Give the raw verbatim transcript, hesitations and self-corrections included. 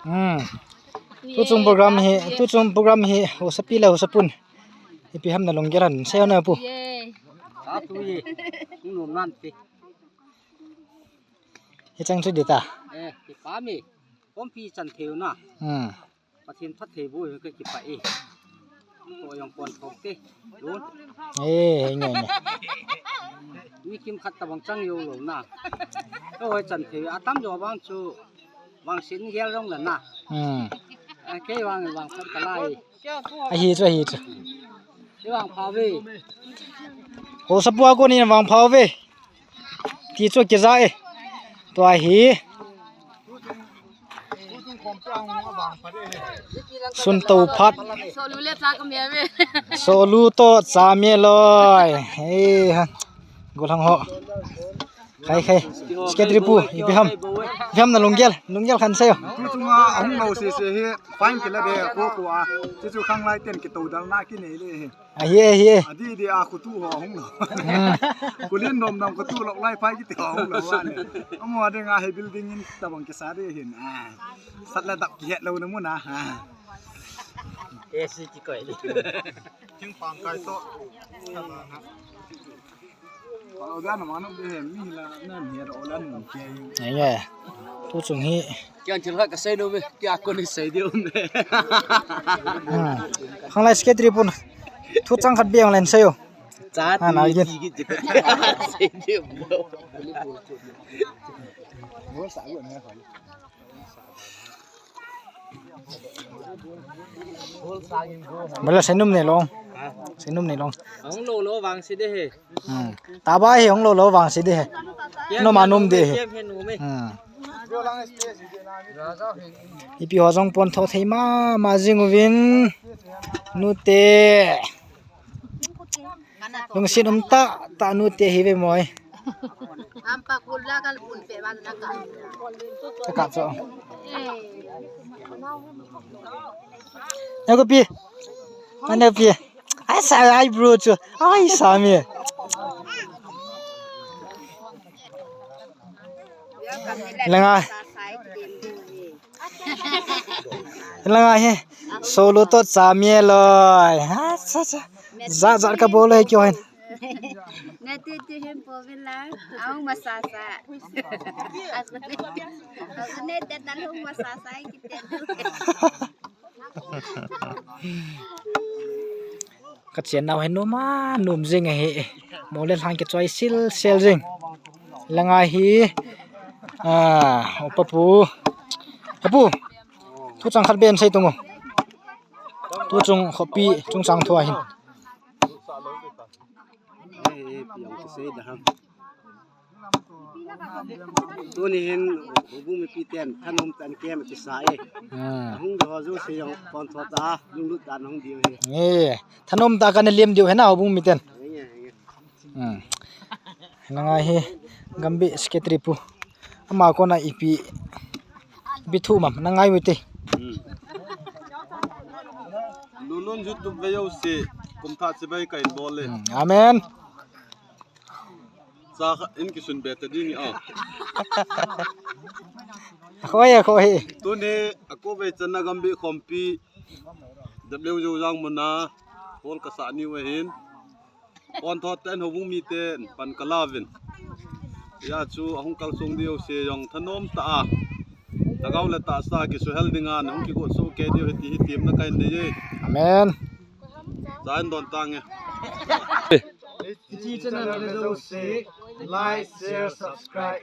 Hmm. Tuchung program hi, tuchung program hi, hausapi le hausapun. Ipi ham nalunggel han seiyo na pu. Ye. Sa tu hi. Hung nom nan ti. Hichang chu dita. Eh, kipa mi. Khompi chan thei u na. Hmm. Pathen phattheiboh hi kakipah e. Ko jong pon thok te. Dun. Eh, nge, nge. Mi kimkhat tabang chang jou lou na. Ko hoi chan thei atam jo vang chu. Vangset in gel jong le na. Hmm. A kei vang, vang phat kalai. Ahi chu, ahi chu. Kei vang pha ve. Hausapu a kon in vang pha ve. Ti chu kija e. Tua hi. Sun to phat. Solu le cha ka me ve. Solu to cha me loi. Ei ha. Gollhang ho. Khai, khai. Secretary pu, ipi ham. Ipi ham nalunggel, lunggel khan seiyo. Tuchunga ahung lou sese hi, fine kila de, ko ko a. Chuchu khanglai ten kitoudal na kinei le hi. Ahi, ahi. Adi di a khutu ho ahung lou. Hmm. Kulin nom nam khutu lou lai phai kiti ho ahung lou a le. Amo adi nga he building in tabang kisa de hin. Ah. Sat la dap kihet lou na mun a. Ah. A C kikoi. Thingphang kai to. Ai, ai. Tuchung hi. Kian thil khat kasei nom e, kia kon hi sei diu me. Hmm. Khanglai secretary pun. Thuchang khat beh len seiyo. Cha. Ah, na ti gin. Sei diu. Bala seinum ne long. Seinum ne long. Hung lou lou vangse de he. Hmm. Taba hi hung lou lou vangse de he. Nom a nom de he. Hmm. Ipi ho jong pon thok thei mama jing uvin. Nute. Lungset um tah tah nute hi ve moi. Ampa kula kal pun pe ban na ka. Ka ka cho. Eh. Nako pi. Nako pi. Ai sa ai bro chu. Ai sa mi. Langa. Langa hi. Solu to cha mi loi. Ha, cha, cha. Jat jat ka bol e kio hin. Na tu tu hin po vela. Au masasa. Aku ne te ta lu masasa kite. Ka chennau hi nom a nom jing ahi. Mo le lhang kichoi sil sil jing. Langa hi. Ah, upa pu. Ka pu. Thuchang khat beh sei tung o. Tuchung khopi chungchang thu ahin. Tuni hin houbung mipi ten thanom tah in kem kisa e. Ah. Hung doh ho jouse jong pon thot a lunglut tah in hung diu ahi. Eh, thanom tah kana lem diu ahi na houbung miten. Nge, nge. Hmm. Langa hi Gambih secretary pu. Ama kona ipi, ipi thu mam na ngai u te. Hmm. Lulun YouTube ve jouse, kum thah chibai kahin bol e. Hmm. Amen. Cha kha in kisun be ta ding a. Khoi, khoi. Tuni a ko ve chan na Gambih khompi W Jojang muna hol kasa niu ahin. Pon thot ten houbung miten pan kala uvin. Hijeh chun ahung kalsong diu jouse jong thanom tah a. Lhagao le tahsa kisuhel dinga nahung kigot soh kei diu ahi ti hi temna kahin nei e. Amen. Cha in don tange. Hiche channel ve jouse, like, share, subscribe.